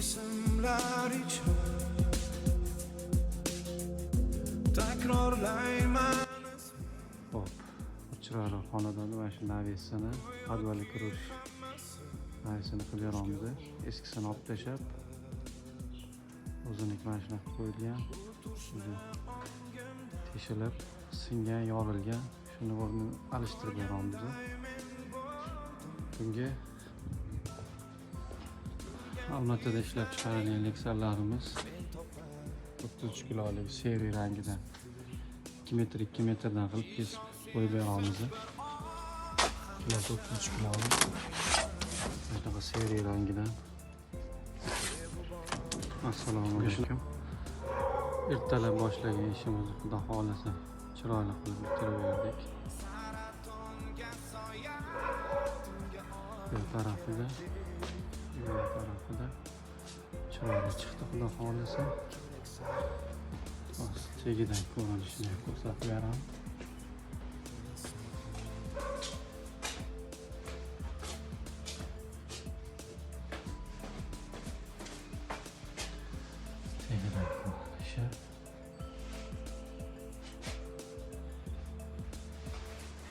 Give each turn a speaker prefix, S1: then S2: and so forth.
S1: Ismlar ichra takrorlayman.
S2: Xo'p, chiroyli xonadonni mana shu навес ini, подвал ga kirish навес ini qilib beramiz. Eskisini olib tashlab, o'ziniki mana shunaqa qo'yilgan. Уже teshilib, singan, yorilgan. Shuni o'rnini alishtirib beramiz. Bunga Olmaotada ishlab chiqarilgan leksanlarimiz, 33 kilolik, серый rangidan, 2 metr 2 metrdan qilib kesib qo'yib beramiz. Kilosi 33 kilolik. Shunaqa серый rangidan. Assalomu alaykum. Ertalab boshlagan ishimizni, Xudo xohlasa, chiroyli qilib bitirib berdik. Bu tarafida chiroyli chiqdi, Xudo xohlasa. Hozir chegidan ko'rinishini ko'rsatib beraman.